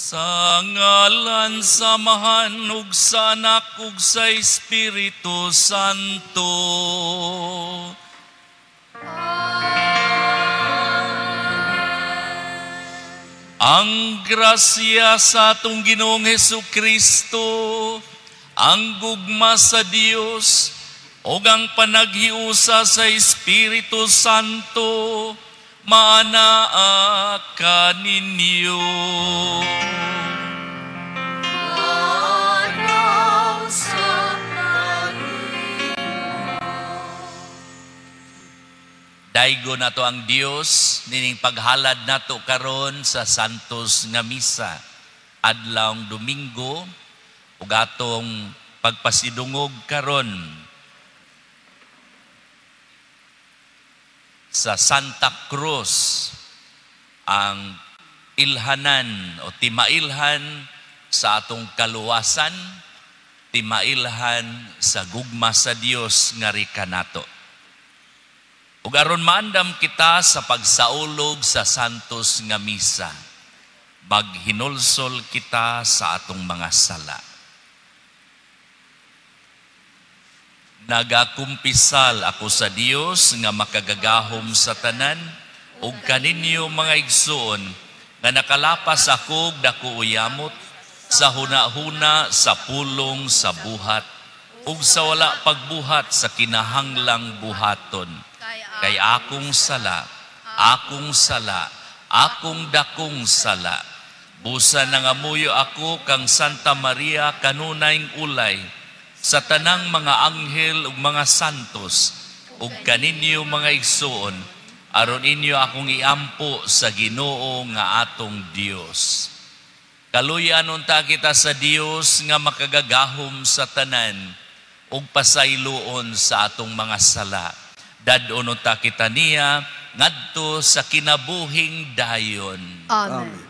Sa ngalan sa Amahan ug sa Anak ug sa Espiritu Santo. Amen. Ang grasya sa atong Ginoong Hesus Kristo, ang gugma sa Dios ug ang panaghiusa sa Espiritu Santo maanaa kaninyo. Daigo nato ang Dios nining paghalad nato karon sa Santos nga Misa adlawng Domingo ug atong pagpasidungog karon sa Santa Cruz, ang ilhanan o timailhan sa atong kaluwasan, timailhan sa gugma sa Dios nga rika nato. Ug aron maandam kita sa pagsaulog sa Santos nga Misa, maghinulsol kita sa atong mga sala. Nagakumpisal ako sa Dios nga makagagahom sa tanan ug kaninyo mga igsoon nga nakalapas ako og dako uyamot sa huna-huna, sa pulong, sa buhat ug sa wala pagbuhat sa kinahanglang buhaton. Kay akong sala, akong sala, akong dakong sala. Busa nangamuyo ako kang Santa Maria kanunayng ulay sa tanang mga anghel ug mga santos ug kaninyo mga igsoon, aron inyo akong iampo sa Ginoo nga atong Dios. Kaluyan unta kita sa Dios nga makagagahom sa tanan ug pasayloon sa atong mga sala. Dad-on unta kita niya ngadto sa kinabuhing dayon. Amen. Amen.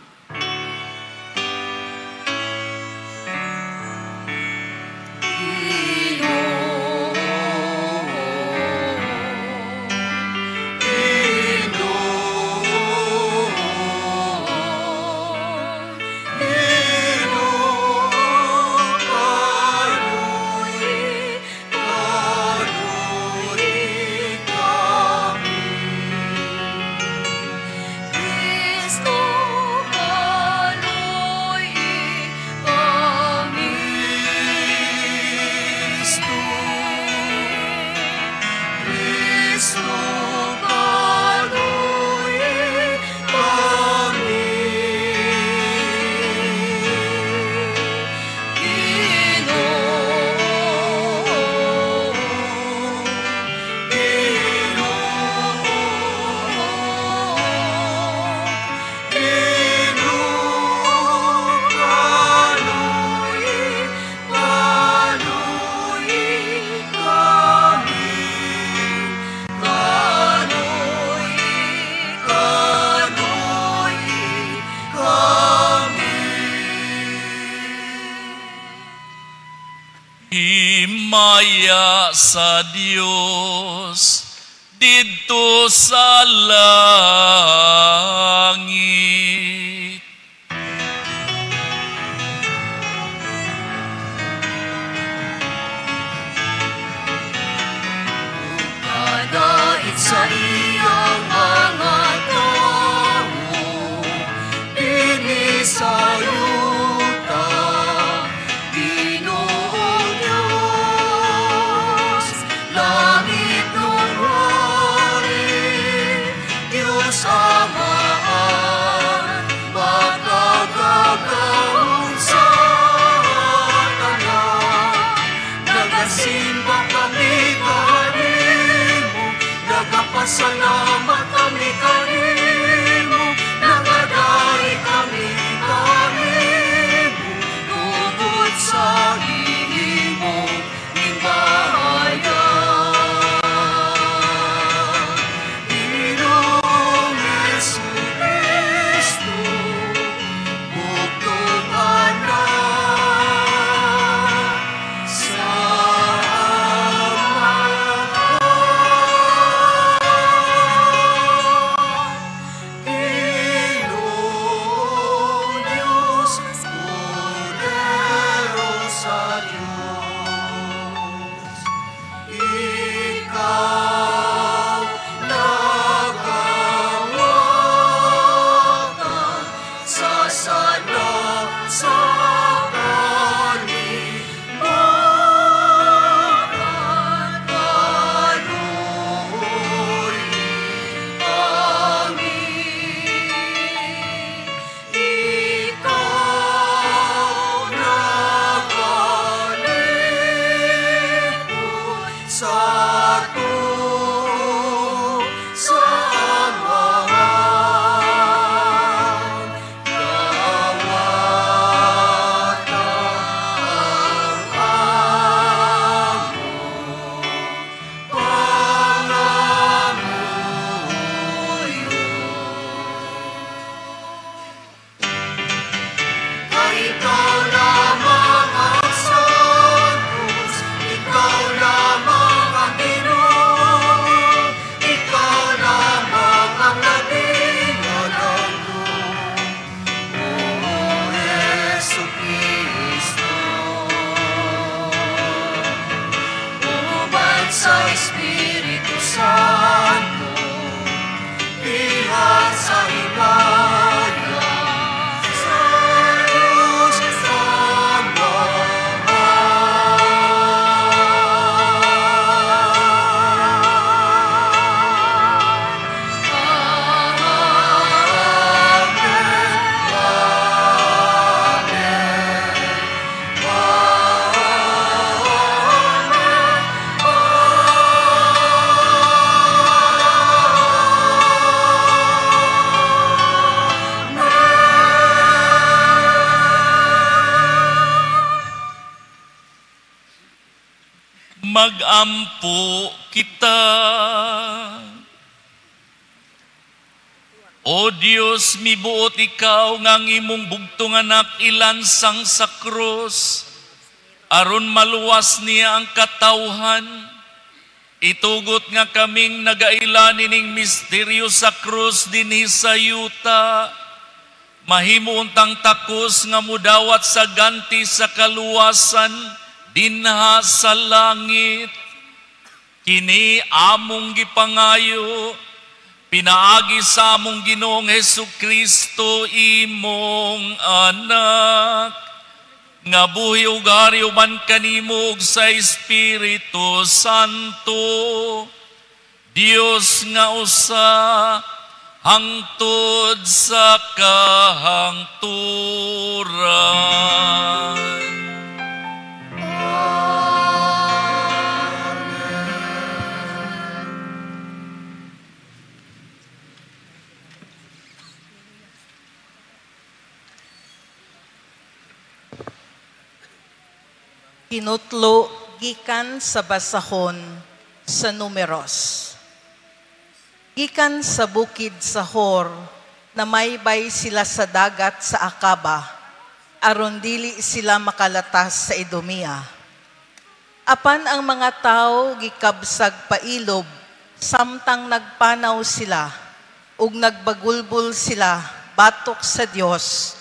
Himaya sa Dios didto sa langit. Kadait sa iyang mga tao, dinhi sa yuta, Ginoong Diyos, langit nung hari, Diyos Amahan, Magampo kita. O Dios, mibuot ikaw nga ang imong bugtong anak ilansang sa krus, aron maluwas niya ang katawhan. Itugot nga kaming nagaila nining misteryo sa krus dinhi sa yuta. Mahimo untang takos nga mudawat sa ganti sa kaluwasan dinha sa langit. Kini among gipangayo, pinaagi sa among Ginoong Hesus Kristo, imong anak, nga buhi ug hari uban kanimo ug sa Espiritu Santo, Dios nga usa hangtod sa kahangturan. Kinutlo gikan sa basahon sa Numeros. Gikan sa bukid sa Hor, namaybay sila sa dagat sa Akaba, aron dili sila makalatas sa Edomia. Apan ang mga tao gikabsag pailob, samtang nagpanaw sila, ug nagbagulbul sila batok sa Dios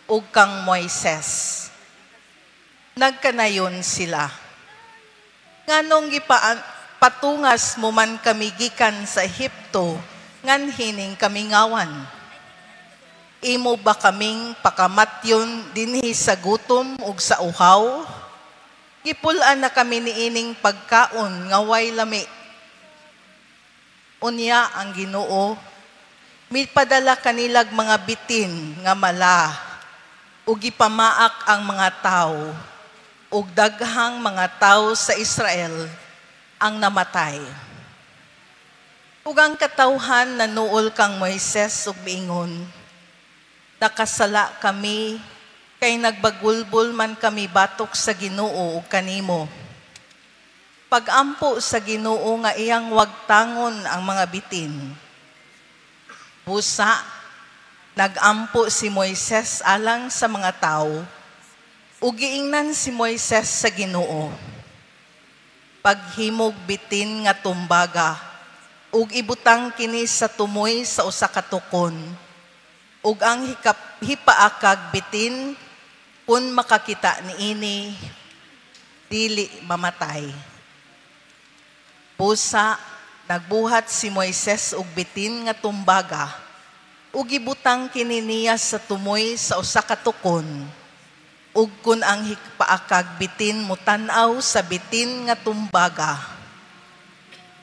ug kang Moises. Nagkanayon sila. Nganong patungas mo man kami gikan sa Ehipto, nganhining kami ngawan. Imo ba kaming pakamatyon dinhi sa gutom ug sa uhaw? Gipul-an na kami niining pagkaon nga way lami. Unya ang Ginoo, mipadala kanilag mga bitin nga mala, ug gipamaak ang mga tawo, ug daghang mga tawo sa Israel ang namatay. Ug ang katawhan nanuol kang Moises ug miingon, nakasala kami kay nagbagulbol man kami batok sa Ginoo ug kanimo. Pagampo sa Ginoo nga iyang wagtangon ang mga bitin. Busa, nagampo si Moises alang sa mga tawo, ug giingnan si Moises sa Ginoo, paghimog bitin nga tumbaga, ug ibutang kini sa tumoy sa usa ka tukon, ug ang hipaakag bitin, kun makakita niini, dili mamatay. Busa, nagbuhat si Moises og bitin nga tumbaga, ug ibutang kini niya sa tumoy sa usa ka tukon, ug kun ang hipaakag bitin mutan-aw sa bitin nga tumbaga,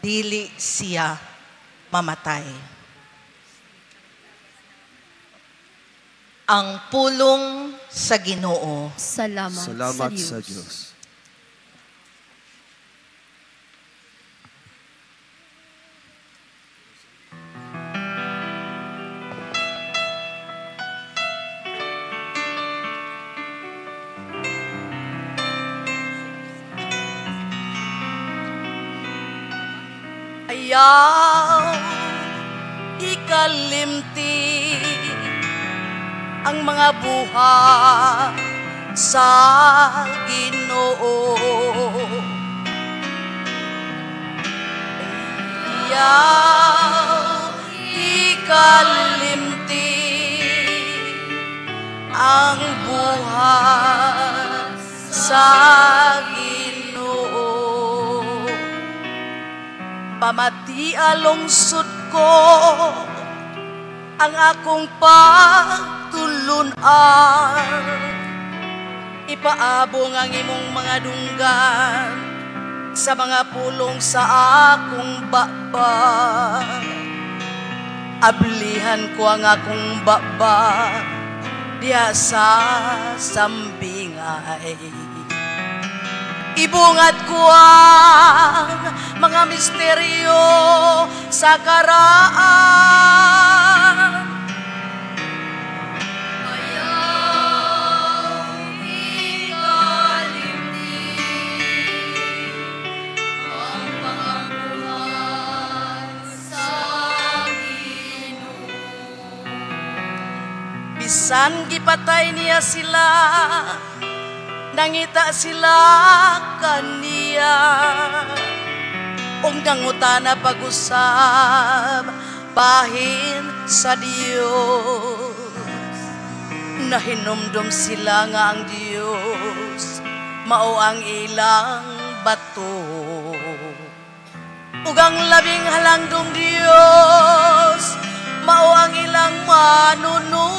dili siya mamatay. Ang pulong sa Ginoo. Salamat sa Dios. Ayaw ikalimti ang mga buhat sa Ginoo. Ayaw ikalimti ang buhat sa Ginoo. Pamati lungsod ko ang akong pagtulunan. Ipaabong ang imong mga dunggan sa mga pulong sa akong baba. Ablihan ko ang akong baba diha sa sambingay. Ibungat ko ang mga misteryo sa karaan. Ayaw ikalimti Bisan gipatay niya sila, nangita sila kaniya. Ug nangutana pag-usab bahin sa Dios. Nahinumdum sila nga ang Dios mao ang ilang bato, ug ang labing halangdong Dios mao ang ilang manunubos.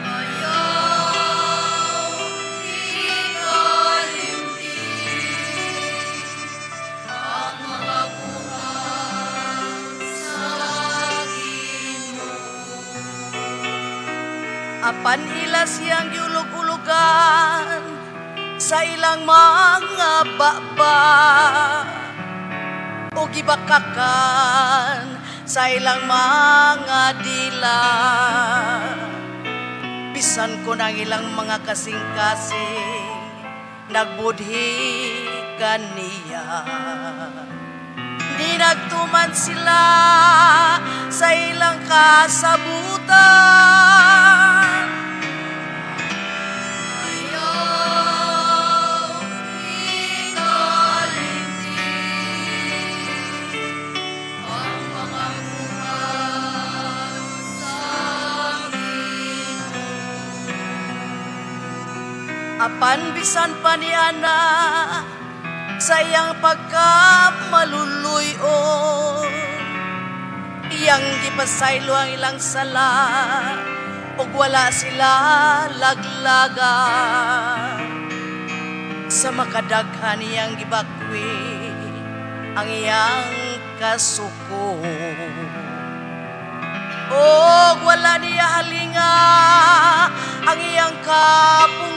Ayaw ikalimti ang mga buhat sa Ginoo. Apan ila siyang giulog-ulogan sa ilang mga baba, o gibakakan sa ilang mga dila. Bisan ko ng ilang mga kasing-kasing nagbudhi kaniya, di nagtuman sila sa ilang kasabutan. Ayaw ikalimti ang mga buhat sa Ginoo. Apan bisan pa ni ana sa iyang pagkamaluluyon, iyang gipasaylo ang ilang sala, ug wala sila laglaga. Sa makadaghan iyang gibakwi ang iyang kasuko, ug wala niya halinga ang iyang kapungot.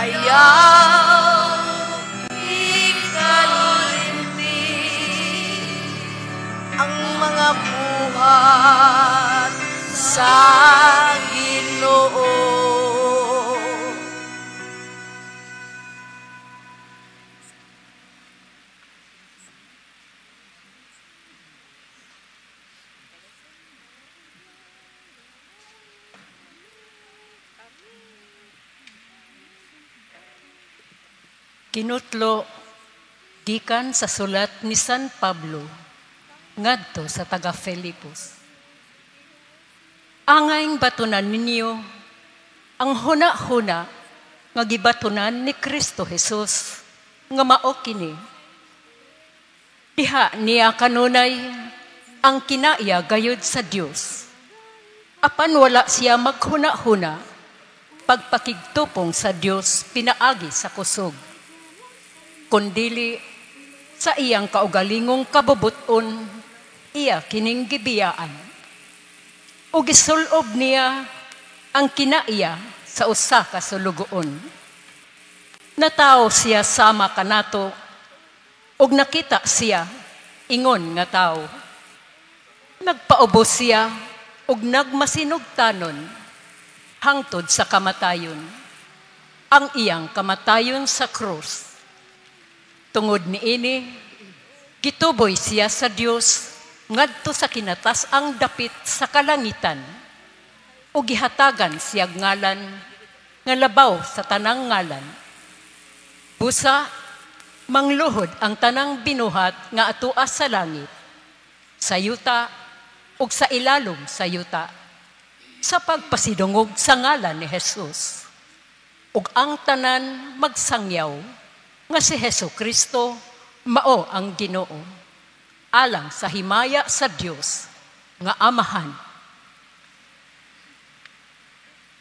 Ayaw ikalimti ang mga buhat sa Ginoo. Kinutlo gikan sa sulat ni San Pablo ngadto sa taga Filipos. Angayng batunan ninyo ang huna-huna nga gibatunan ni Kristo Jesus nga mao kini. Diha niya kanunay ang kinaiya gayud sa Dios. Apan wala siya maghuna-huna pagpakigtupong sa Dios pinaagi sa kusog, kundili sa iyang kaugalingong kabubuton iya kining gibiyaan. O gisulob niya ang kinaiya sa usa ka sulugoon. Natawo siya sama kanato ug nakita siya ingon nga tawo. Nagpaubos siya ug nagmasinugtanon hangtod sa kamatayon, ang iyang kamatayon sa krus. Tungod niini, gituboy siya sa Dios ngadto sa kinatas-ang dapit sa kalangitan, ug gihatagan siyag ngalan nga labaw sa tanang ngalan. Busa, mangluhod ang tanang binuhat nga atua sa langit, sa yuta ug sa ilalom sa yuta, sa pagpasidungog sa ngalan ni Jesus. Ug ang tanan magsangyaw nga si Hesus Kristo mao ang Ginoo, alang sa himaya sa Dios nga Amahan.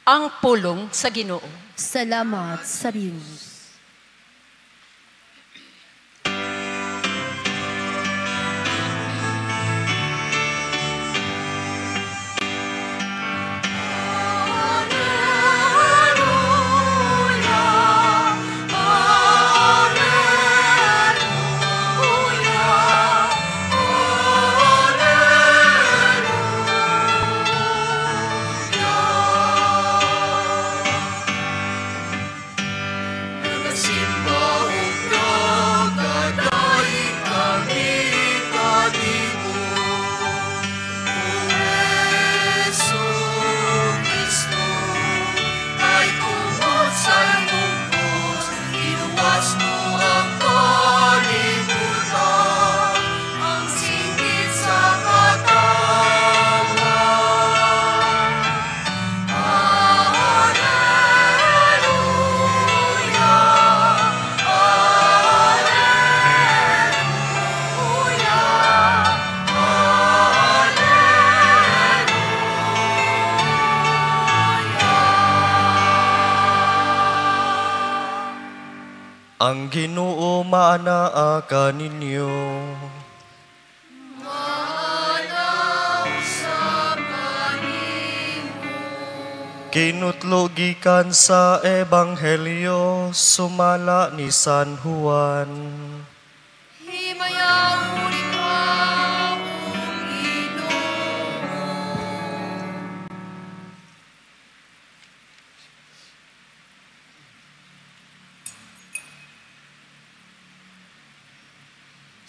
Ang pulong sa Ginoo. Salamat sa Dios. Alleluia, Ang Ginoo maanaa kaninyo. Maanaa usab kanimo. Kinutlo gikan sa Ebanghelyo sumala ni San Juan. Himayaon ikaw, O Ginoo.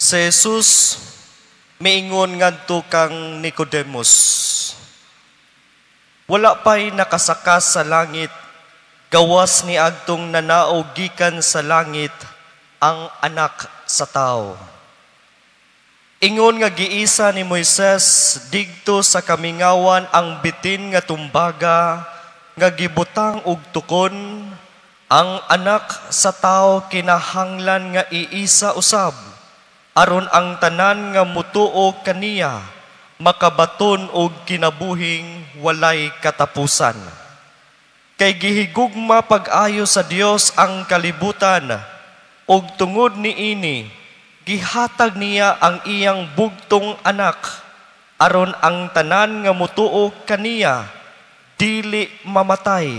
Si Jesus miingon ngadto kang Nicodemus, wala pa'y nakasaka sa langit, gawas ni agtong nanaog gikan sa langit ang anak sa tao. Ingon nga giisa ni Moises digto sa kamingawan ang bitin nga tumbaga nga gibutang og tukon, ang anak sa tao kinahanglan nga iisa usab, aron ang tanan nga mutuo kaniya makabaton og kinabuhing walay katapusan. Kay gihigugma pag-ayo sa Dios ang kalibutan, og tungod niini gihatag niya ang iyang bugtong anak, aron ang tanan nga mutuo kaniya dili mamatay,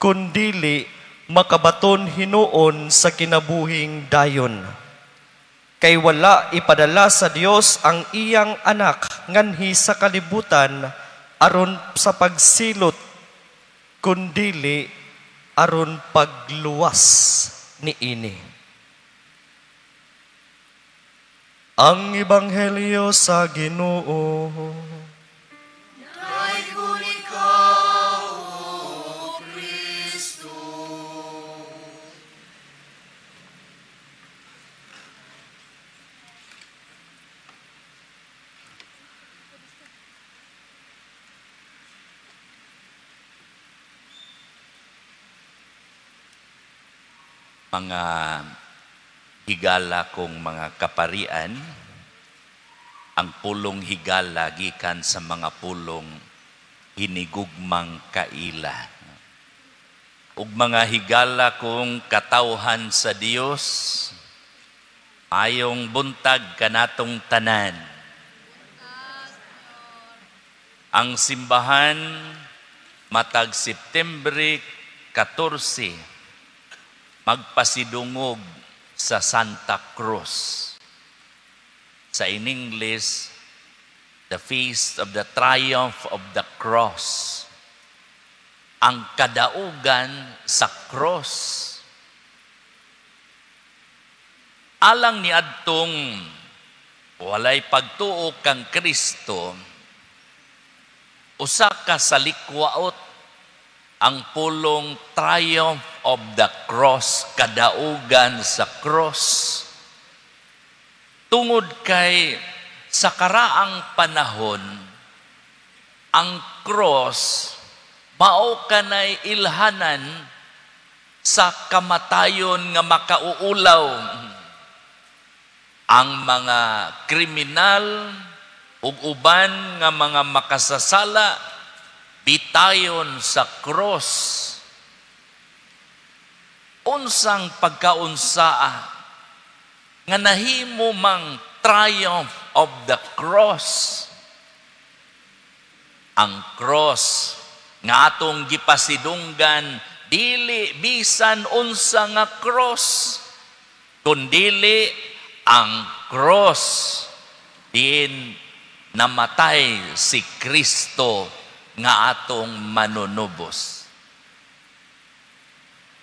kundili makabaton hinuon sa kinabuhing dayon. Kay wala ipadala sa Dios ang iyang anak nganhi sa kalibutan aron sa pagsilot, kundili aron pagluwas niini. Ang Ebanghelyo sa Ginoo. Dayon ikaw, O Kristo. Mga higala kong mga kaparian, ang pulong higala gikan sa mga pulong hinigugmang kaila. Ug mga higala kong katawhan sa Dios, ayong buntag kanatong tanan. Ang simbahan matag September 14 magpasidungog sa Santa Cruz. Sa in English, the Feast of the Triumph of the Cross. Ang kadaugan sa cross. Alang ni adtong walay pagtuo kang Kristo, usa ka salikwaot ang pulong Triumph of the Cross, kadaugan sa cross. Tungod kay sa karaang panahon, ang cross mao kanay ilhanan sa kamatayon nga makauulaw. Ang mga kriminal ug uban nga mga makasasala bitayon sa cross. Unsang pagkaunsaa nga nahimo mang triumph of the cross? Ang cross nga atong gipasidunggan dili bisan unsa nga cross, kundili ang cross din namatay si Kristo nga atong manunubos.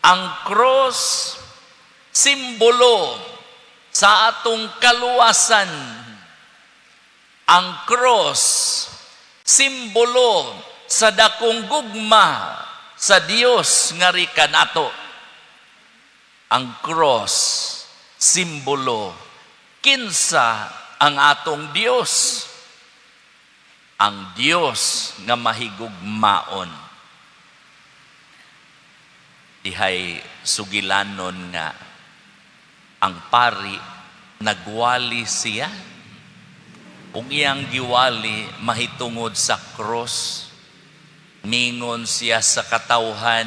Ang cross simbolo sa atong kaluwasan. Ang cross simbolo sa dakong gugma sa Dios nga kanato. Ang cross simbolo kinsa ang atong Dios. Ang Dios nga mahigugmaon. Dihay sugilanon nga ang pari nagwali siya. Ug iyang giwali mahitungod sa cross. Mingon siya sa katawhan,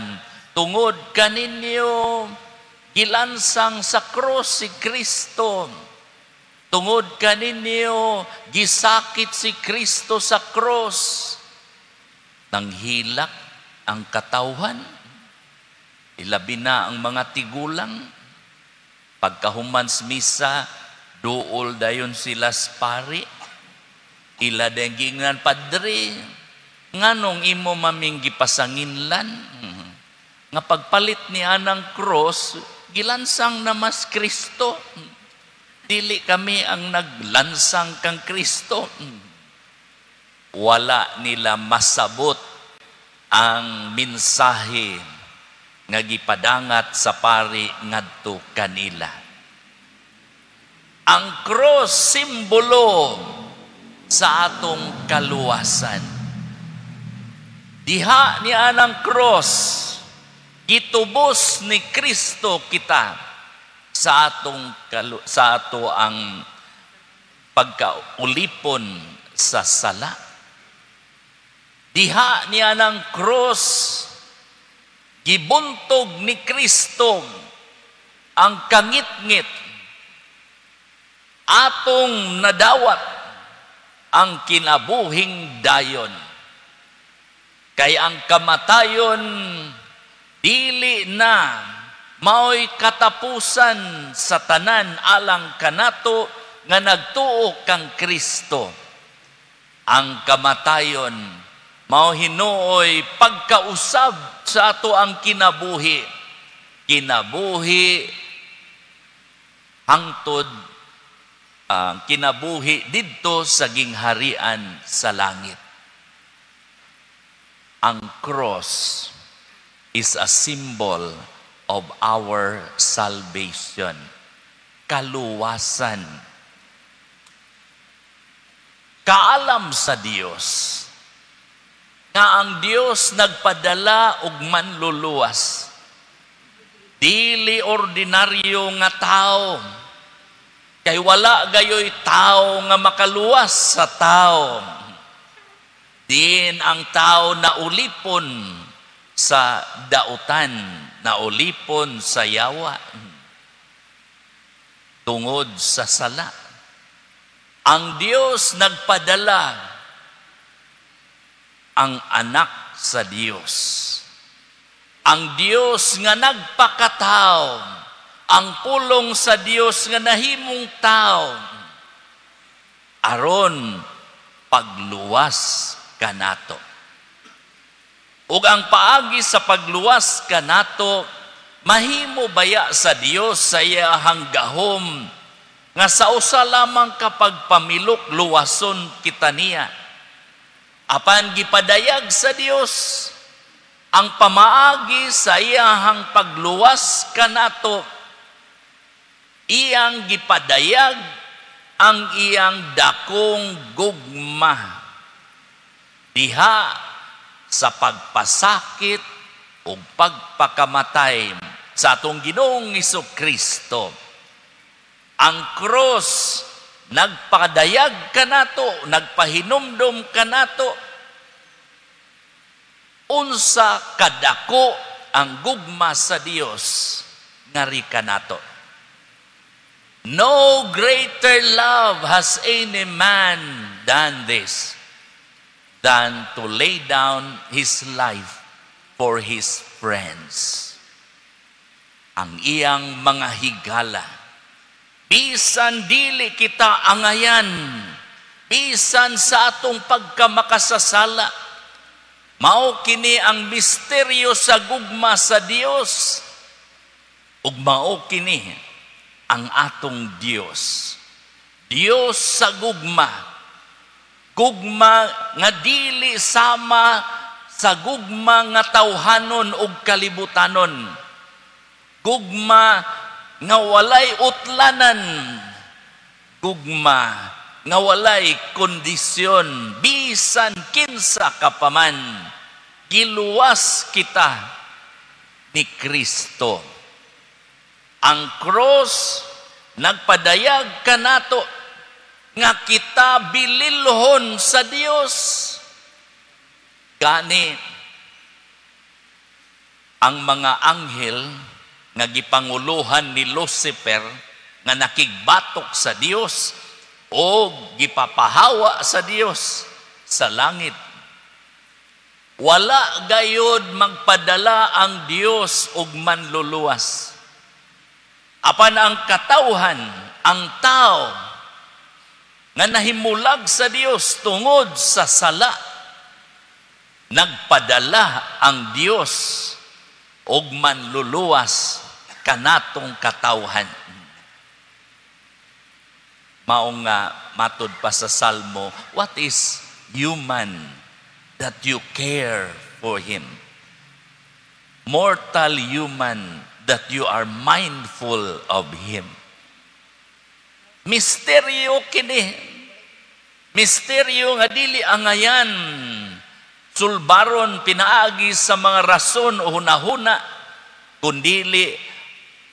tungod kaninyo Gilansang sa cross si Kristo. Tungod kaninyo, gisakit si Kristo sa cross. Nanghilak ang katawhan. Ilabi na ang mga tigulang. Pagkahuman sa misa, duol dayon sila sa pari. Ila giingnan, "Padre, nganong imo maming gipasanginlan? Nga pagpalit ni anang cross, gilansang na mas Kristo. Dili kami ang naglansang kang Kristo." Wala nila masabot ang mensahe nga gipadangat sa pari ngadto kanila. Ang cross, simbolo sa atong kaluwasan. Diha ni anang cross, gitubos ni Kristo kita sa ato ang pagkaulipon sa sala. Diha niya ng cross, gibuntog ni Kristo ang kangitngit, atong nadawat ang kinabuhing dayon. Kay ang kamatayon dili na mao'y katapusan sa tanan alang kanato nga nagtuo kang Kristo. Ang kamatayon mao hinuoy pagkausab sa ato ang kinabuhi. Kinabuhi hangtod ang kinabuhi didto sa gingharian sa langit. Ang cross is a symbol of our salvation. Kaluwasan. Kaalam sa Dios nga ang Dios nagpadala og manluluwas. Dili ordinaryo nga tao. Kay wala gayoy tao nga makaluwas sa tao. Din ang tao naulipon sa dautan, naulipon sa yawa tungod sa sala. Ang Dios nagpadala ang anak sa Dios. Ang Dios nga nagpakatao, ang pulong sa Dios nga nahimong tao, aron pagluwas kanato. Ug ang paagi sa pagluwas kanato, mahimo baya sa Dios sa iyahang gahom nga sa usa lamang kapag pamilok luwason kita niya? Apan gipadayag sa Dios ang pamaagi sa iyahang pagluwas kanato. Iyang gipadayag ang iyang dakong gugma diha sa pagpasakit ug pagpakamatay sa atong Ginoong Kristo. Ang cross nagpadayag kanato, nagpahinumdom kanato unsa kadako ang gugma sa Dios ngari kanato. "No greater love has any man than this, than to lay down his life for his friends." Ang iyang mga higala, bisan dili kita angayan, bisan sa atong pagkamakasasala, mao kini ang misteryo sa gugma sa Dios, ug mao kini ang atong Dios. Dios sa gugma. Gugma nga dili sama sa gugma nga tawhanon ug kalibutanon. Gugma nga walay utlanan. Gugma nga walay kondisyon, bisan kinsa ka pa man, giluwas kita ni Kristo. Ang cross nagpadayag kanato nga kita bililhon sa Dios. Gani ang mga anghel nga gipanguluhan ni Lucifer nga nakigbatok sa Dios o gipapahawa sa Dios sa langit. Wala gayod magpadala ang Dios og manluluwas. Apan ang katawhan, ang tao nga nahimulag sa Dios tungod sa sala, nagpadala ang Dios og manluluwas kanatong katawhan. Mao nga matud pa sa Salmo, "What is human that you care for him? Mortal human that you are mindful of him?" Misteryo kini. Misteryo nga dili angayan sulbaron pinaagi sa mga rason o hunahuna, kundili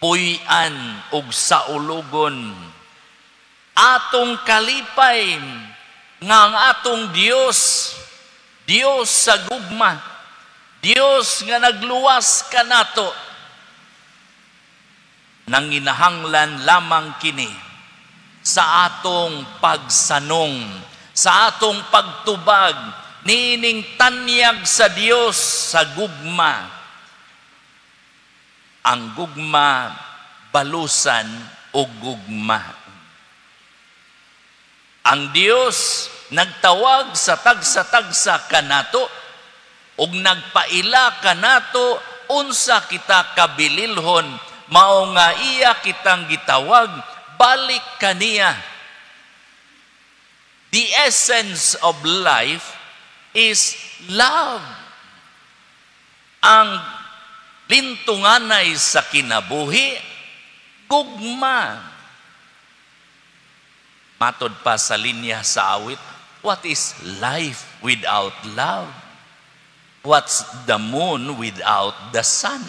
puy-an ug saulugon. Atong kalipay nga ang atong Dios, Dios sa gugma, Dios nga nagluwas kanato, nanginahanglan lamang kini sa atong pagsanong, sa atong pagtubag niining tanyag sa Dios sa gugma. Ang gugma balusan og gugma. Ang Dios nagtawag sa tagsa-tagsa kanato ug nagpaila kanato unsa kita kabililhon, mao nga iya kitang gitawag balik kaniya. The essence of life is love. Ang lintunganay sa kinabuhi, gugma. Matod pa sa linya sa awit, "What is life without love? What's the moon without the sun?"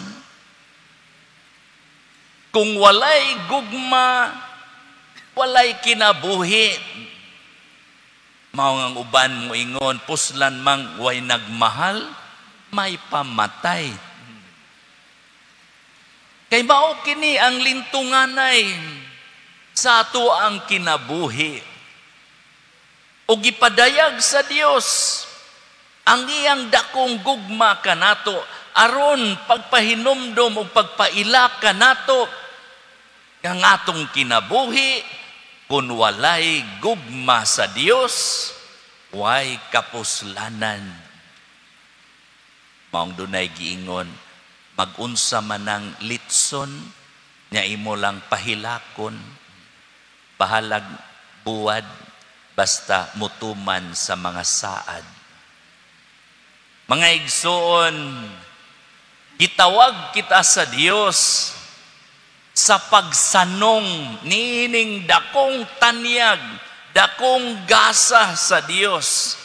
Kung walay gugma, walay kinabuhi. Mao ang uban moingon, "Puslan mang way nagmahal, may pamatay." Kay mao kini ang lintunganay sa ato ang kinabuhi. O gipadayag sa Dios ang iyang dakong gugma kanato aron pagpahinumdom o pagpaila kanato nga atong kinabuhi, kung walay gugma sa Dios, way kapuslanan. Maong dunay giingon, "Magunsa man ang litson nya imo lang pahilakon, bahalag buwad, basta mutuman sa mga saad." Mga igsoon, gitawag kita sa Dios sa pagsanong niining dakong tanyag, dakong gasa sa Dios.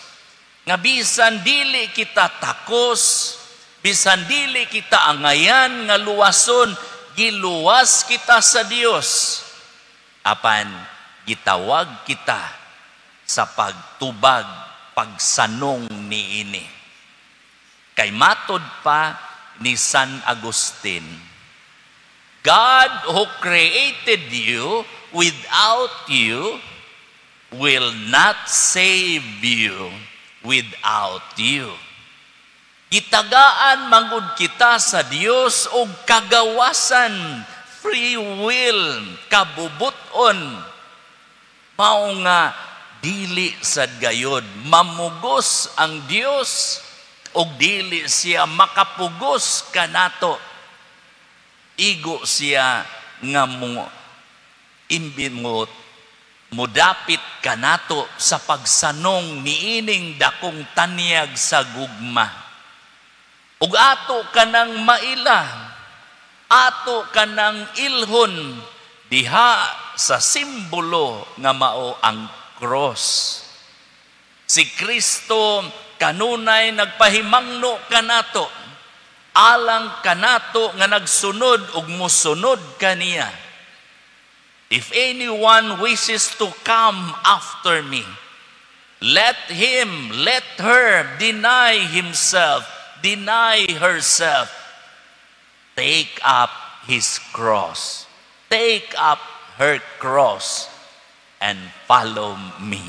Nga bisan dili kita takos, bisan dili kita angayan nga luwason, giluwas kita sa Dios. Apan gitawag kita sa pagtubag, pagsanong niini. Kay matod pa ni San Agustin, "God who created you without you will not save you without you." Gitagaan mangud kita sa Dios og kagawasan, free will, kabubuton. Mao nga dili sad gayod mamugos ang Dios og dili siya makapugos kanato. Igo siya nga mo imbi mo mudapit kanato sa pagsanong niining dakong tanyag sa gugma. Ug ato kanang maila, ato kanang ilhon diha sa simbolo nga mao ang cross. Si Kristo kanunay nagpahimangno kanato alang kanato nga nagsunod ug musunod kaniya. "If anyone wishes to come after me, let him, let her deny himself, deny herself, take up his cross. Take up her cross and follow me.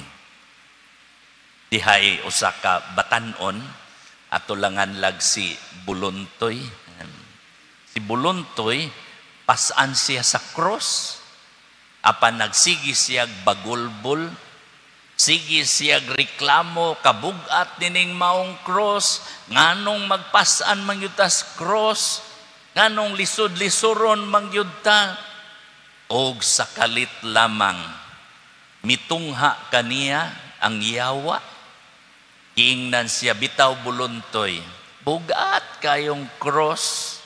Dihay usa ka batan-on, ato langan lag si Buluntoy. Si Buluntoy, pasan siya sa cross. Apan nagsigi siya bagulbol, sige siya reklamo, kabugat nining maong cross, nganong magpasan man gyud tas cross, nganong lisod-lisuron man gyud ta. Og sa kalit lamang mitungha kaniya ang yawa. Giingnan siya, bitaw Buluntoy, bugat kayong cross.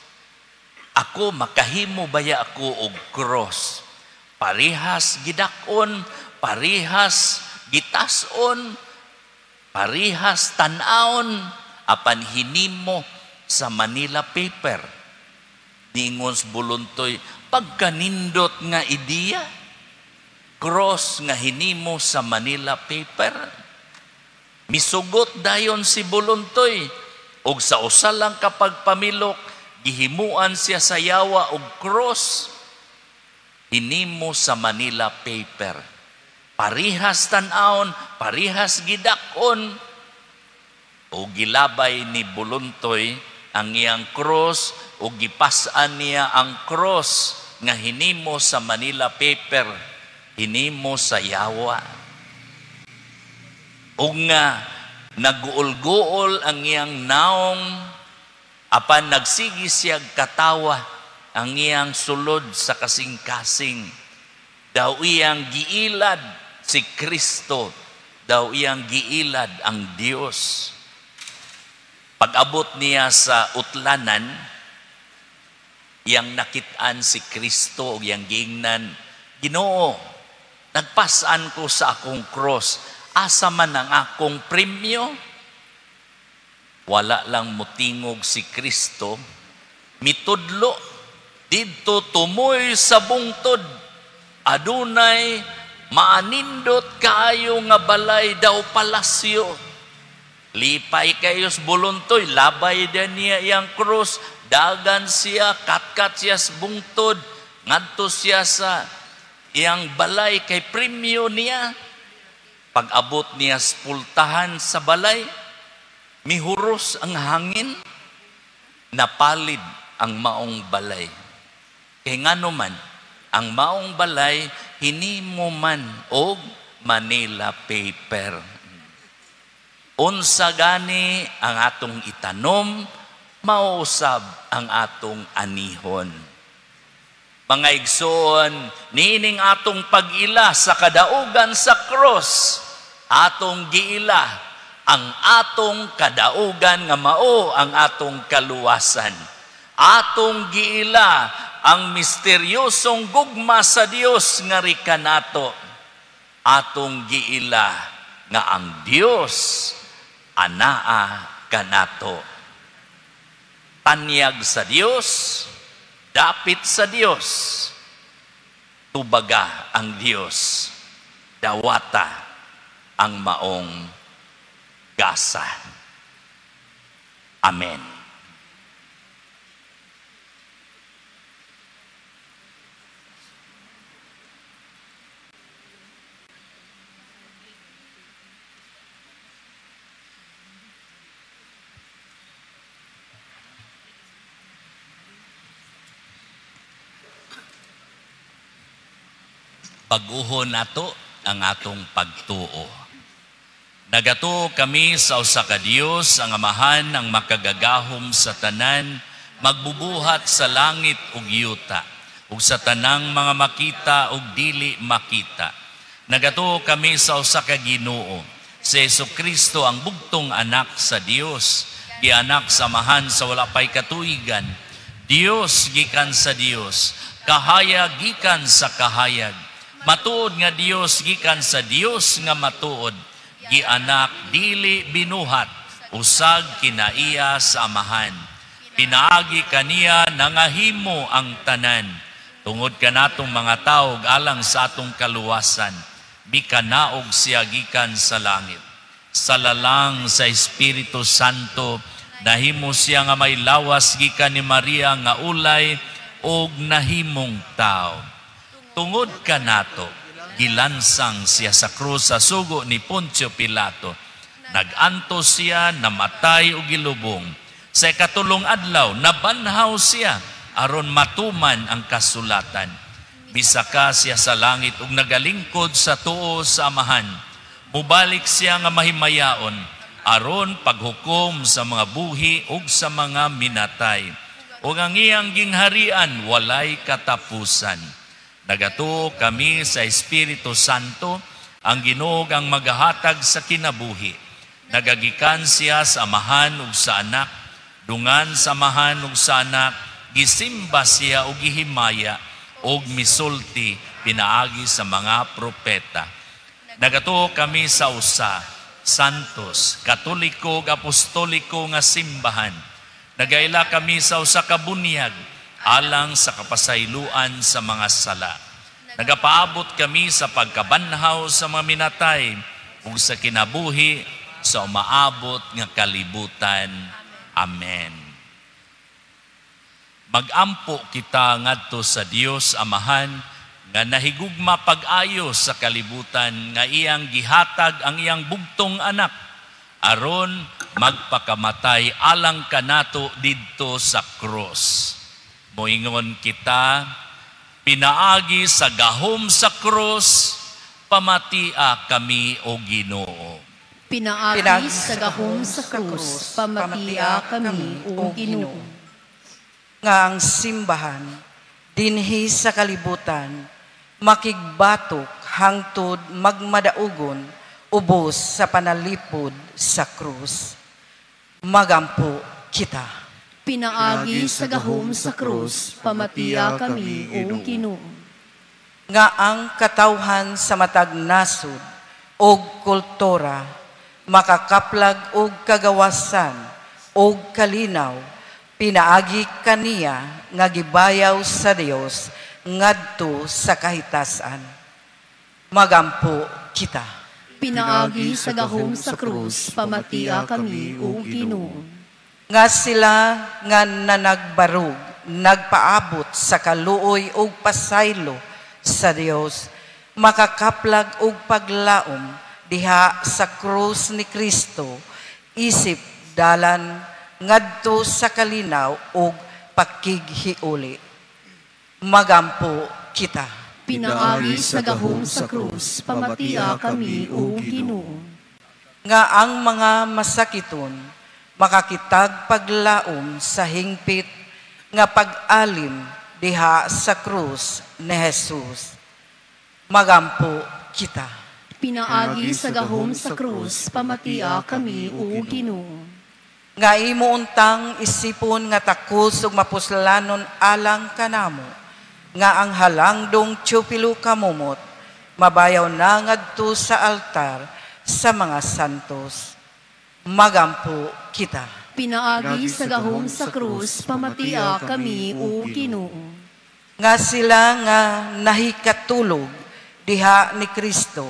Ako makahimo baya ako og cross? Parihas gidak-on, parihas gitas-on, parihas tan-awon, apan hinimo sa Manila paper. Ningon Buluntoy, pagkanindot nga ideya, cross nga hinimo sa Manila paper. Misugot dayon si Buluntoy, og sa usa lang kapag pamilok, gihimuan siya sa yawa og cross, hinimo sa Manila paper. Parihas tan-awon, parihas gidak-on. O gilabay ni Buluntoy ang iyang cross, o gipas-an niya ang cross nga hinimo sa Manila paper, hinimo sa yawa. O nga naguol-guol ang iyang naong, apan nagsigi siya katawa ang iyang sulod sa kasing-kasing. Daw iyang giilad si Kristo, daw iyang giilad ang Dios. Pag-abot niya sa utlanan, iyang nakit-an si Kristo ug iyang giingnan, Ginoo, nagpasan ko sa akong cross, asa man ang akong premyo? Wala lang mutingog si Kristo, mitudlo, didto tumoy sa bungtod, adunay maanindot kaayo nga balay daw palasyo. Lipay kayos Buluntoy, labay din niya iyang krus, dagan siya, katkat siya sa bungtod, ngadto siya sa iyang balay kay premyo niya. Pag-abot niya sa pultahan sa balay, mihuros ang hangin, napalid ang maong balay. Kay ngano man, ang maong balay hinimo man og Manila paper. Unsa gani ang atong itanom, mausab ang atong anihon. Mga igsoon, niining atong pag-ila sa kadaugan sa cross, atong giila ang atong kadaugan nga mao ang atong kaluwasan. Atong giila ang misteryosong gugma sa Dios nga rikanato. Atong giila nga ang Dios anaa kanato. Tanyag sa Dios, dapit sa Dios, tubaga ang Dios, dawata ang maong gasa. Amen. Bag-uhon nato ang atong pagtuo. Nagatuo kami sa usa ka Dios, ang Amahan, ang makagagahom sa tanan, magbubuhat sa langit ug yuta, ug sa tanang mga makita ug dili makita. Nagatuo kami sa usa ka Ginoo, si Jesucristo, ang bugtong anak sa Dios, gianak sa Amahan sa wala pay katuigan, Dios gikan sa Dios, kahayag gikan sa kahayag, matuod nga Dios gikan sa Dios nga matuod, gianak dili binuhat, usag kinaiya sa Amahan. Pinaagi kaniya nangahimo ang tanan. Tungod kanatong mga tawo alang sa atong kaluwasan, mikanaog siya gikan sa langit. Sa lalang sa Espiritu Santo, nahimo siya nga may lawas gikan ni Maria nga ulay, ug nahimong tao. Tungod kanato, gilansang siya sa krus sa sugo ni Poncio Pilato. Nag-antos siya, namatay ug gilubong. Sa ikatulong adlaw, nabanhaw siya aron matuman ang kasulatan. Misaka siya sa langit ug nagalingkod sa tuo sa Amahan. Mubalik siya nga mahimayaon aron paghukom sa mga buhi ug sa mga minatay. Ug ang iyang gingharian walay katapusan. Nagatuo kami sa Espiritu Santo, ang Ginoo ang magahatag sa kinabuhi. Nagagikan siya sa Amahan ug sa Anak, dungan sa Amahan ug sa Anak, gisimba siya ug gihimaya ug misulti pinaagi sa mga propeta. Nagatuo kami sa usa, santos, katoliko ug apostoliko nga simbahan. Nagaila kami sa usa ka bunyag alang sa kapasayloan sa mga sala. Nagapaabot kami sa pagkabanhaw sa mga minatay ug sa kinabuhi sa umaabot nga kalibutan. Amen. Magampo kita ngadto sa Dios Amahan nga nahigugma pag-ayo sa kalibutan nga iyang gihatag ang iyang bugtong anak aron magpakamatay alang kanato didto sa krus. Moingon kita, pinaagi sa gahom sa krus, pamatia kami, o Ginoo. Pinaagi sa gahom sa krus, pamatia kami, o Ginoo. Nga ang simbahan dinhi sa kalibutan makigbatok hangtod magmadaugon ubos sa panalipod sa krus. Magampo kita. Pinaagi sa gahom sa krus, pamatia kami, o Ginoo. Nga ang katawhan sa matag nasod og kultura makakaplag og kagawasan og kalinaw pinaagi kaniya nga gibayaw sa Dios ngadto sa kahitasan. Magampo kita. Pinaagi sa gahom sa krus, pamatia kami, o Ginoo. Nga sila nga nanagbarug nagpaabot sa kaluoy ug pasaylo sa Dios makakaplag og paglaom diha sa krus ni Kristo isip dalan ngadto sa kalinaw ug pakighiuli. Magampo kita. Pinaagi sa gahom sa krus, pamatia kami, o Ginoo. Nga ang mga masakiton makakitag paglaom sa hingpit nga pag-alim diha sa krus ni Jesus. Magampo kita. Pinaagi sa gahom sa krus, pamatia kami, o Ginoo. Nga imo untang isipon nga takos ug mapuslanon alang kanamo, nga ang halangdong Teofilo Camomot mabayaw na ngadto sa altar sa mga santos. Magampo kita. Pinaagi sa gahom sa krus, pamatia kami, o Ginoo. Nga sila nga nahikatulog diha ni Kristo,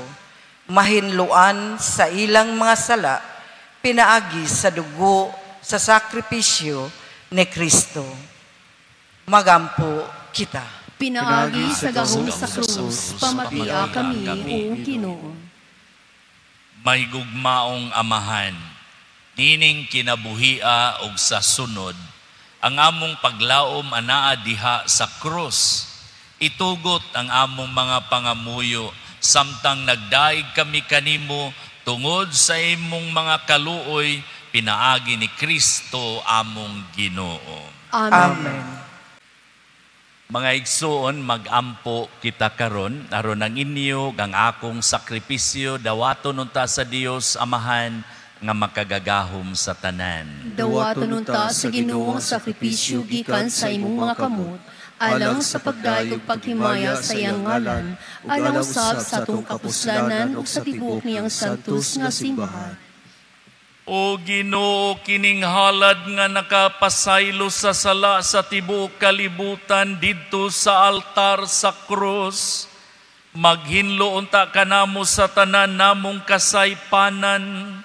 mahinluan sa ilang mga sala, pinaagi sa dugo sa sakripisyo ni Kristo. Magampo kita. Pinaagi sa gahom sa krus, pamatia kami, o Ginoo. Mahigugmaong Amahan, nining kinabuhia og sa sunod, ang among paglaom anaa diha sa krus. Itugot ang among mga pangamuyo samtang nagdaig kami kanimo tungod sa imong mga kaluoy, pinaagi ni Kristo among Ginoo. Amen. Amen. Mga igsuon, magampo kita karon aron ang inyo ang akong sakripisyo dawaton unta sa Dios Amahan nga makagagahom sa tanan. Dawaton unta sa Ginoo ang sakripisyo gikan sa imong mga kamot, alang sa pagdayeg ug paghimaya sa iyang ngalan, alang usab sa atong kapuslanan ug sa tibuok niyang santos nga simbahan. O Ginoo, kining halad nga nakapasaylo sa sala sa tibuok kalibutan didto sa altar sa krus, maghinlo unta kanamo sa tanan namong kasaypanan.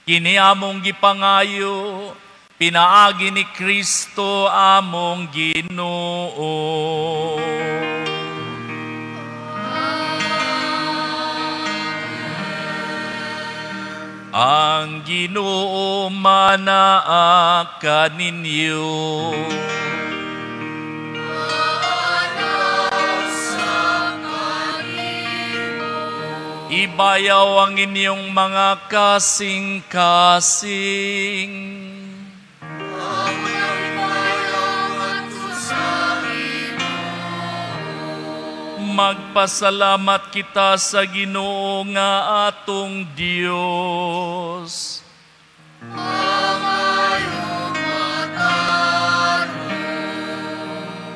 Kini among gipangayo Pinaagi ni Kristo among Ginoo. Ang Ginoo manaa kaninyo. Ibayaw ang inyong mga kasing-kasing. Magpasalamat kita sa Ginoo nga atong Dios.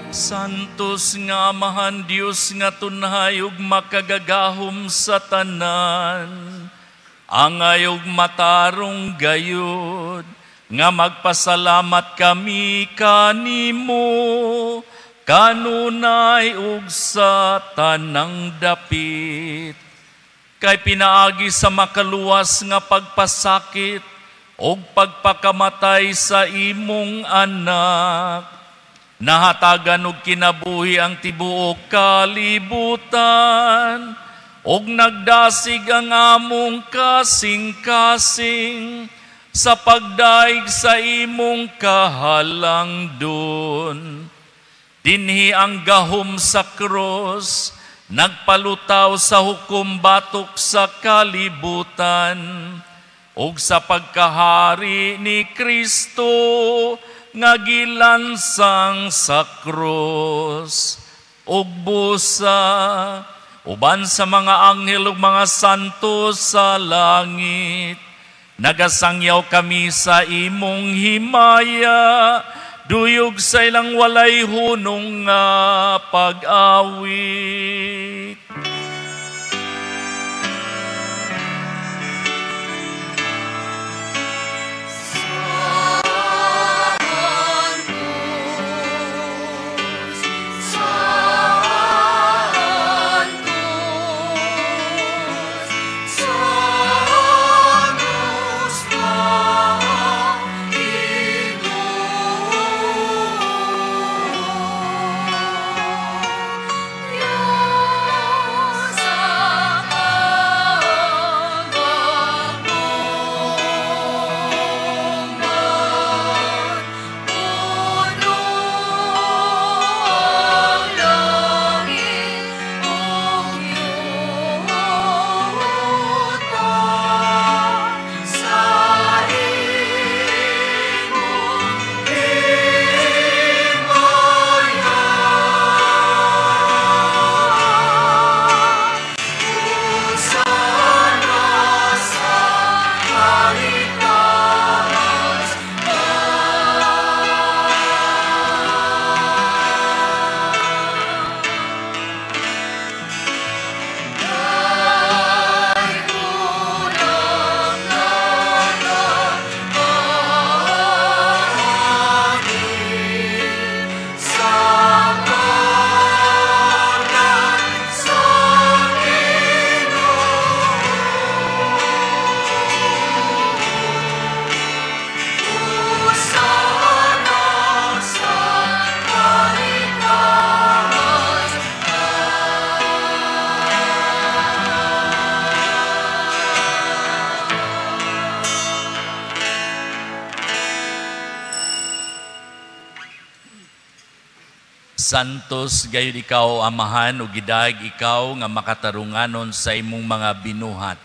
Santos nga Amahan Dios nga tunhay ug makagagahom sa tanan, angay ug matarong gayud nga magpasalamat kami kanimo kanunay ug sa tanang dapit. Kay pinaagi sa makaluwas nga pagpasakit ug pagpakamatay sa imong anak, nahatagan og kinabuhi ang tibuok kalibutan, ug nagdasig ang among kasing-kasing sa pagdaig sa imong kahalangdon. Dinhi ang gahom sa krus, nagpalutaw sa hukom batok sa kalibutan, ug sa pagkahari ni Kristo nga gilansang sa krus. Ug busa, uban sa mga anghel ug mga santo sa langit, nagasangyaw kami sa imong himaya, duyog sa ilang walay hunong nga pag-awit. Santos gayud ikaw, Amahan, ug gidayeg ikaw nga makatarunganon sa imong mga binuhat.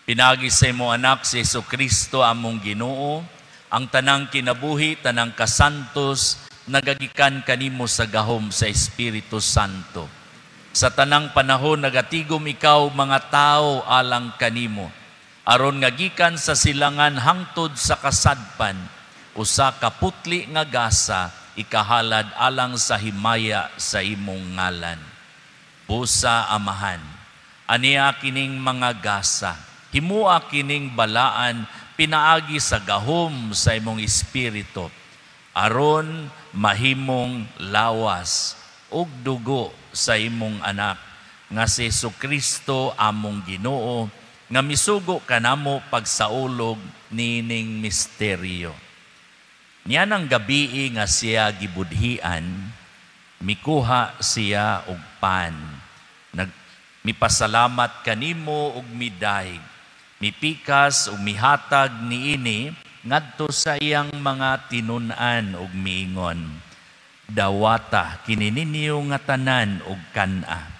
Pinagi sa imong anak si Jesucristo among Ginoo, ang tanang kinabuhi, tanang kasantos, nagagikan kanimo sa gahom sa Espiritu Santo. Sa tanang panahon nagatigom ikaw mga tao alang kanimo, aron nga gikan sa silangan hangtod sa kasadpan, usa ka putli nga gasa ikahalad alang sa himaya sa imong ngalan. Busa Amahan, aniya kining mga gasa, himua kining balaan, pinaagi sa gahom sa imong espiritu, aron mahimong lawas ug dugo sa imong anak nga si Jesucristo among Ginoo, nga misugo kanamo pagsaulog nining misteryo. Niya nang gabii nga siya gibudhian, mikuha siya og pan. Mipasalamat kanimo og midayeg. Mipikas ug mihatag niini ngadto sa iyang mga tinun-an ug miingon, "Dawata kini ninyo nga tanan og kan-a,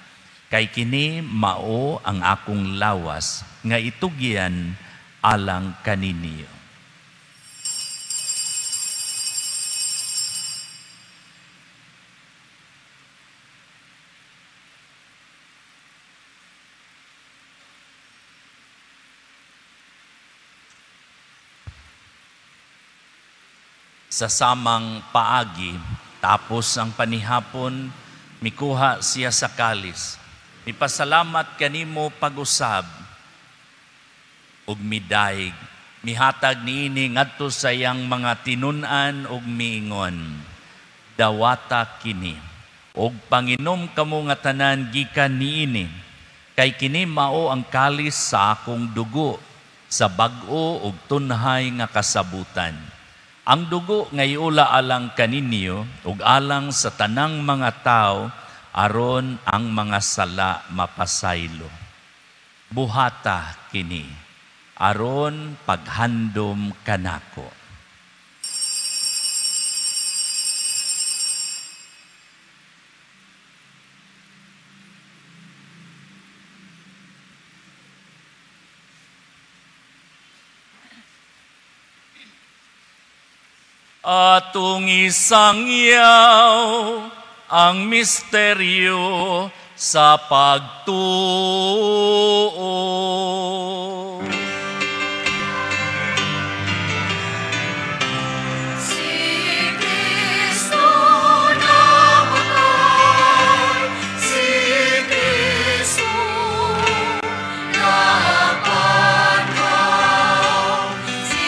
kay kini mao ang akong lawas nga itugyan alang kaninyo." Sa samang paagi, tapos ang panihapon, mikuha siya sa kalis. Mipasalamat kanimo pag-usab ug midayeg. Mihatag niini ngadto sa iyang mga tinun-an ug miingon, "Dawata kini ug panginom kamo nga tanan gikan niini, kay kini mao ang kalis sa akong dugo sa bag-o ug tunhay nga kasabutan. Ang dugo nga iula alang kaninyo ug alang sa tanang mga tawo aron ang mga sala mapasaylo. Buhata kini aron paghandom kanako." Atong isangyaw ang misteryo sa pagtuo. Si Kristo namatay, si Kristo nabanhaw, si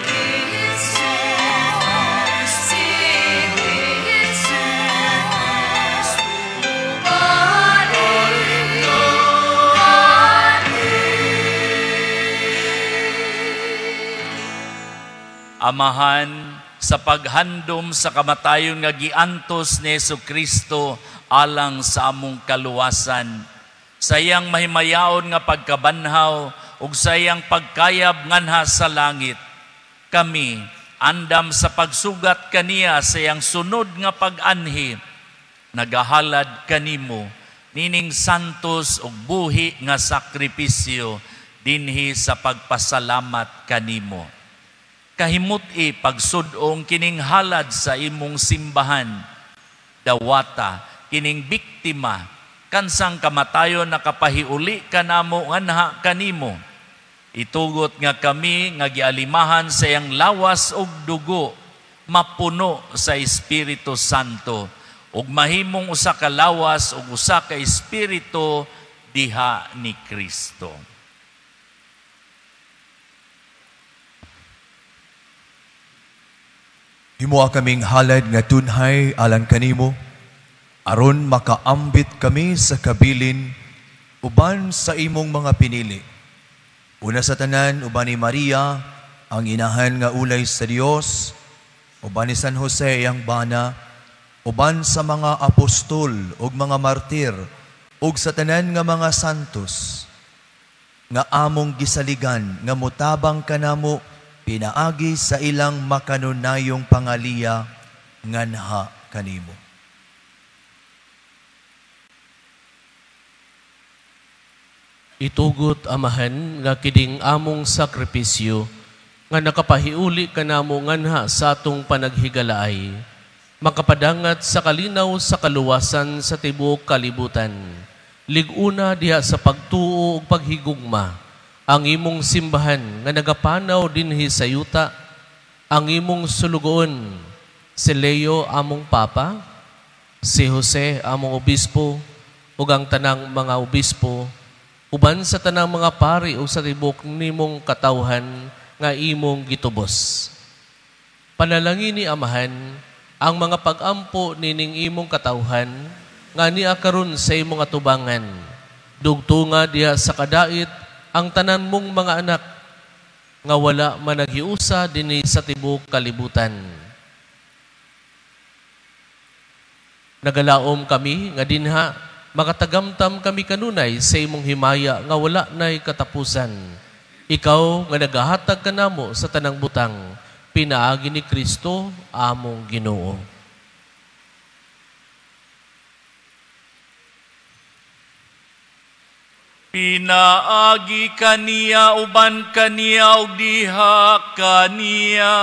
Kristo, si Kristo bumalik Amahan, sa paghandom sa kamatayon nga giantos ni Hesukristo alang sa among kaluwasan, sa iyang mahimayaon nga pagkabanhaw ug sa iyang pagkayab nganha sa langit, kami andam sa pagsugat kaniya sa iyang sunod nga pag-anhi, nagahalad kanimo nining santos ug buhi nga sakripisyo dinhi sa pagpasalamat kanimo. Kahimut-i pagsud-ong kining halad sa imong simbahan. Dawata kining biktima kansang kamatayon nakapahiuli kanamo nganha kanimo. Itugot nga kami nga gialimahan sa iyang lawas ug dugo mapuno sa Espiritu Santo ug mahimong usa ka lawas ug usa ka espiritu diha ni Kristo. Himoa kaming halad nga tunhay alang kanimo, aron makaambit kami sa kabilin uban sa imong mga pinili. Una sa tanan, uban ni Maria, ang inahan nga ulay sa Dios, uban ni San Jose ang bana, uban sa mga apostol ug mga martir, ug sa tanan nga mga santos, nga among gisaligan nga motabang kanamo pinaagi sa ilang makanunayong pangaliya nganha kanimo. Itugot, Amahan, nga kining among sakripisyo nga nakapahiuli kanamo nganha sa atong panaghigalaay, makapadangat sa kalinaw sa kaluwasan sa tibuok kalibutan. Lig-una diha sa pagtuo ug paghigugma ang imong simbahan nga nagapanaw dinhi sa yuta, ang imong sulugoon, si Leo among Papa, si Jose among Obispo, ug ang tanang mga obispo, uban sa tanang mga pari ug sa tibuok nimong katawhan nga imong gitubos. Panalangin ni Amahan ang mga pag-ampo nining imong katawhan nga nia karon sa imong atubangan. Dugtunga diha sa kadait ang tanan mong mga anak nga wala managhiusa dinhi sa tibuok kalibutan. Nagalaom kami nga dinha makatagamtam kami kanunay sa imong himaya nga wala nay katapusan. Ikaw nga nagahatag kanamo sa tanang butang, pinaagi ni Kristo among Ginoo. Pinaagi kaniya uban kaniya ug diha kaniya.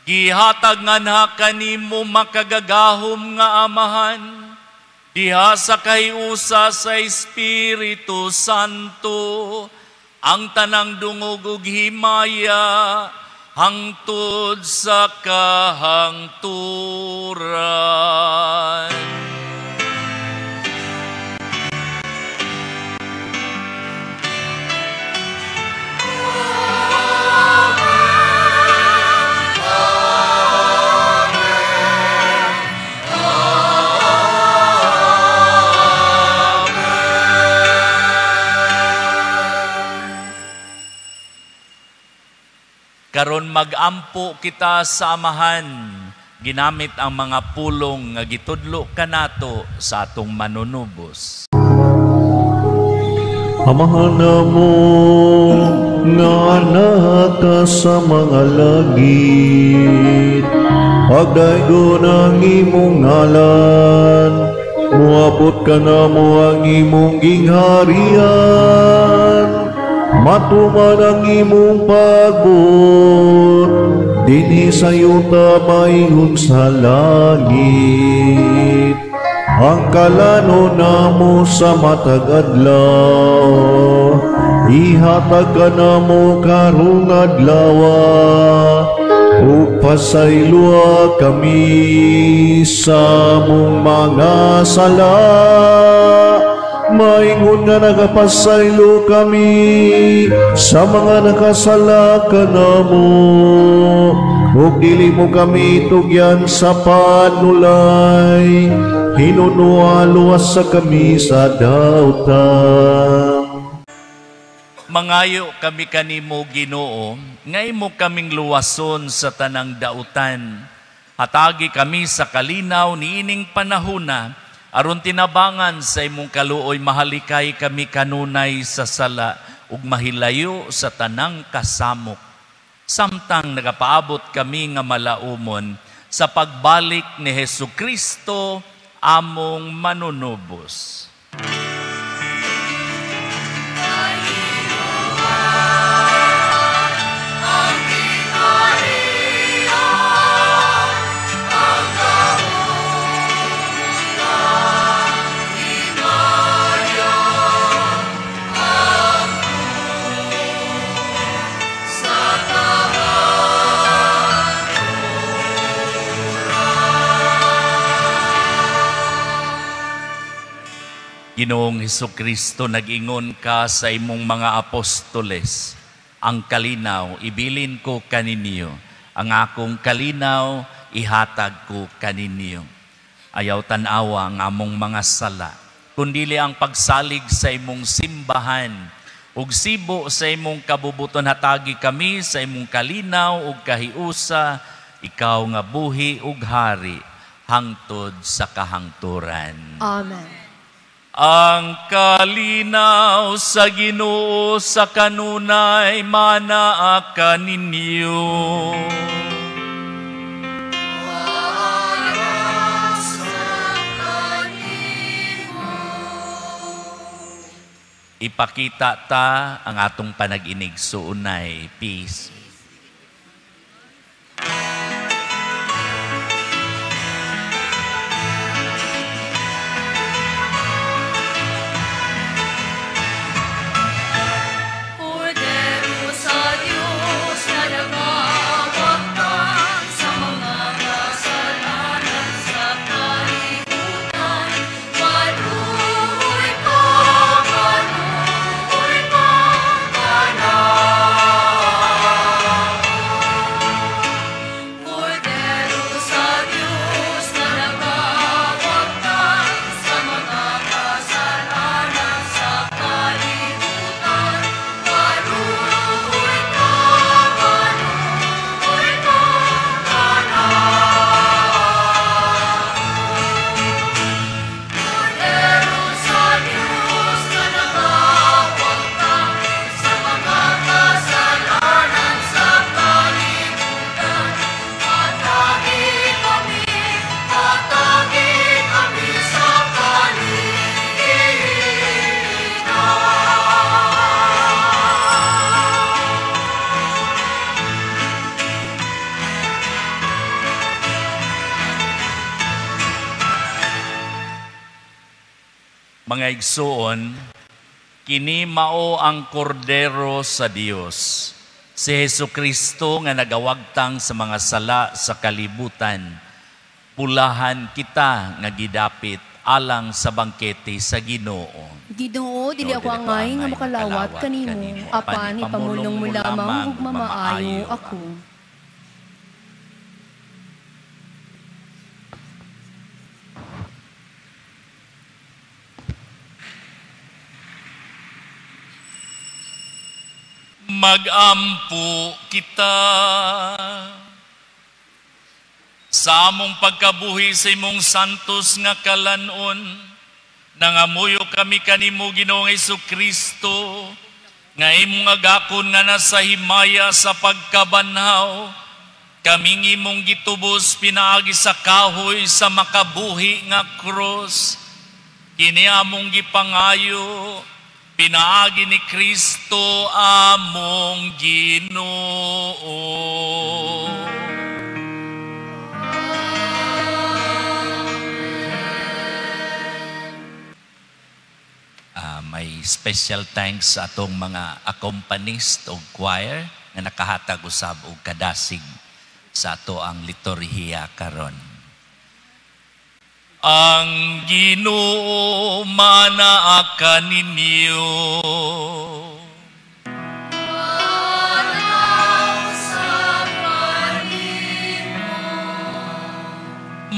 Gihatag nganha kanimo makagagahom nga Amahan, diha sa kahiusa sa Espiritu Santo, ang tanang dungog ug himaya hangtod sa kahangturan. Karon magampo kita sa Amahan, ginamit ang mga pulong nga gitudlo kanato sa atong manunubos. Amahan namo nga naka sa mga langit, pagdaygon ang imong ngalan, moabot kanamo ang imong gingharian, matuman ang imong pagbuot, dinhi sa yuta maingon sa langit. Ang kalano namo sa matag adlaw, ihatag kanamo karong adlaw, ug pasayloa kami sa among mga sala, maingon nga nagapasaylo kami sa mga nakasala kanamo, ug dili mo kami tugyan sa panulay, hinunua luwas sa kami sa dautan. Mangayo kami kanimo, Ginoo, nga imo kaming luwason sa tanang dautan. Hatagi kami sa kalinaw niining panahuna, aron tinabangan sa imong kaluoy mahalikay kami kanunay sa sala ug mahilayo sa tanang kasamok. Samtang nagapaabot kami nga malaumon sa pagbalik ni Hesus Kristo among manunubos. Ginoong Hesukristo, nag-ingon ka sa imong mga apostoles, ang kalinaw ibilin ko kaninyo, ang akong kalinaw ihatag ko kaninyo. Ayaw tan-awa ang among mga sala, kundili ang pagsalig sa imong simbahan, ug sibo sa imong kabubuton hatagi kami sa imong kalinaw ug kahiusa, ikaw nga buhi ug hari hangtod sa kahangturan. Amen. Ang kalinaw sa Ginoo sa kanunay manaa kaninyo. Ipakita ta ang atong panag-inig suunay. Peace. Maluoy ka, maluoy ka. Mga igsuon, kini mao ang kordero sa Dios, si Hesus Kristo nga nagawagtang sa mga sala sa kalibutan. Pulahan kita nga gidapit alang sa bangkete sa Ginoo. Ginoo, dili ako angay nga makalawat kanimo, apan ipamulong mo lamang ug mamaayo ako. Magampo kita sa among pagkabuhi sa imong santos nga kalanon. Nangamuyo kami kanimo, Ginoong Hesukristo, nga imong agakon nga nasa himaya sa pagkabanhaw. Kaming imong gitubos pinaagi sa kahoy sa makabuhi nga krus. Kini among gipangayo pinaagi ni Kristo among Ginoo. May special thanks sa atong mga accompanist o choir nga nakahatag usab og kadasig sa ato ang liturhiya karon. Ang Ginoo manaa kaninyo.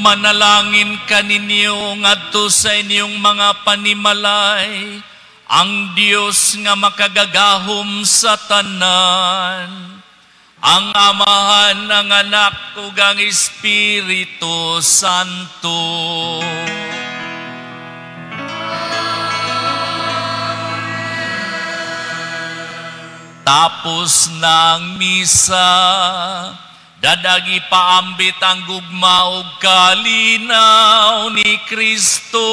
Manalangin kaninyo ngadto sa inyong mga panimalay, ang Dios nga makagagahom sa tanan, ang Amahan, ang Anak, ug ang Espiritu Santo. Tapos na ang misa, dadagi paambit ang gugma ug kalinaw ni Kristo.